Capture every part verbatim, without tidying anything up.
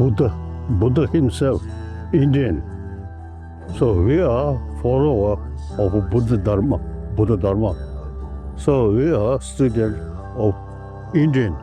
Buddha, Buddha himself, Indian. So we are follower of Buddha Dharma, Buddha Dharma. So we are student of Indian.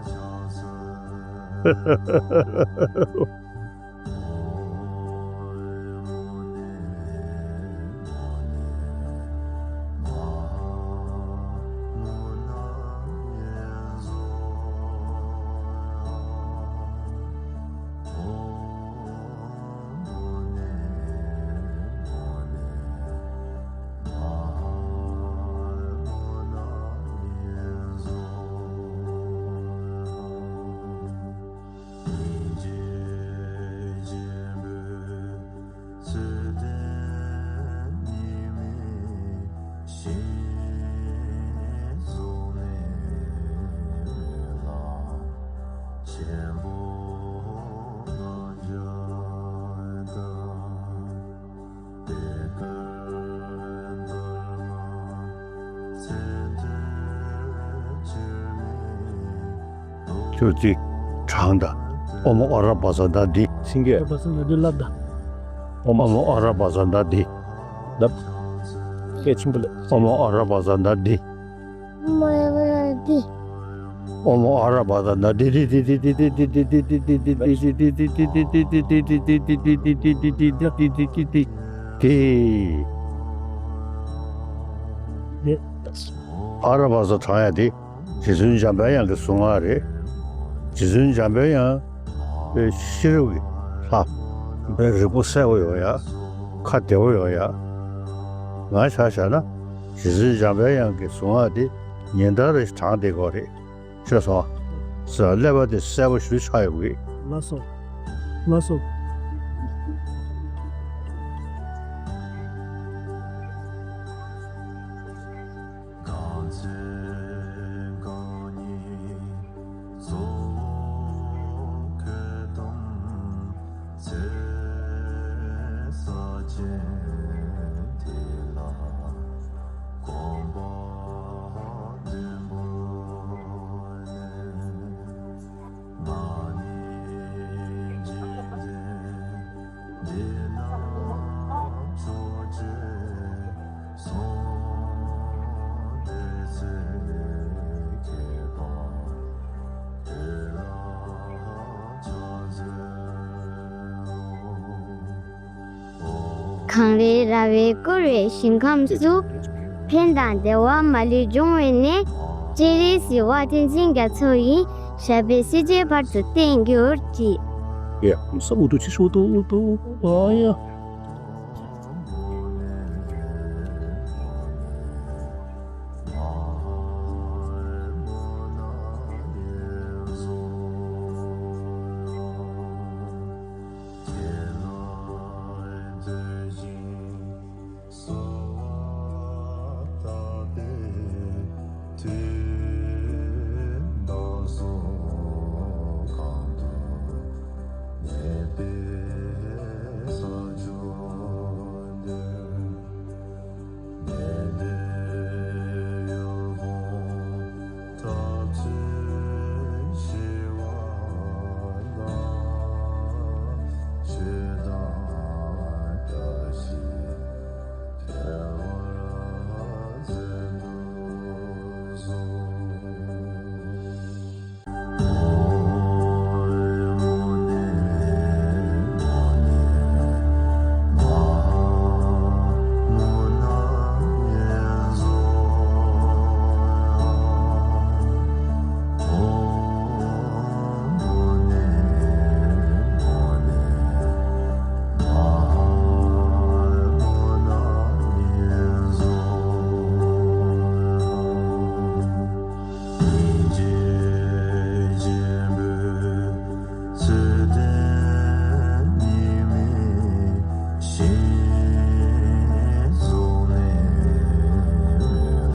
ཁྱོད་ཅིག་དྲང་དང་། ཨོཾ་ཨ་ར་བ་ཛ་ན་འདི། སེང་གེ། ཨ་ར་བ་ཛ་ན་འདི་ལབ་དང་། ཨོཾ་ཨ་ར་བ་ཛ་ན་འདི། ལབ། སྐད་ཆེན་པོ་ལབ། ཨོཾ་ཨ་ར་བ་ཛ་ན་འདི། ཨོཾ་ཨ་ར་བ་ཛ་ན་འདི། ཨོཾ་ཨ་ར་བ་ཛ་ན་འདི་འདི་འདི་འདི་འདི་འདི། ཨ་ར་བ་ཛ་དྲང་ཡ་དེ། རྗེ་བཙུན་འཇམ་པའི་དབྱངས་ཀྱི་གཟུངས་སྔགས་རེད། རྗེ་བཙུན་འཇམ་པའི་དབྱངས་དཔེ་ཤེས་རབ་ཀྱི་ལྷ། དཔེ་རིག་པ་གསལ་པོ་ཡོད་ཡ། ཁ་བདེ་པོ་ཡོད་ཡ། ང་ཆ་བཞག་ན་རྗེ་བཙུན་འཇམ་པའི་དབྱངས་ཀྱི་གཟུངས་སྔགས་དེ་ཉིན་ལྟར་རེ་དྲངས་བསྡད་དགོས་རེད། ཤེས་སོང་། ཟེར་ཀླད་པ་དེ་གསལ་པོ་ཞེ་པོ་ཆགས་ཡོང་གི། ལགས་སོ། ལགས་སོ། གངས་རི་ར་བས་བསྐོར་བའི་ཞིང་ཁམས་སུ། ཕན་དང་བདེ་བ་མ་ལུས་འབྱུང་བའི་གནས། སྤྱན་རས་གཟིགས་དབང་ཐུགས་རྗེ་རྒྱ་མཚོ་ཡི། ཞབས་པད་སྲིད་རྒྱས་བར་དུ་བརྟན་གྱུར་ཅིག། ཡ། ས་འུ་ཐུག་ཆེ་ཤོས་འདུག་འུ་ཐུག་ཨ་ཡ།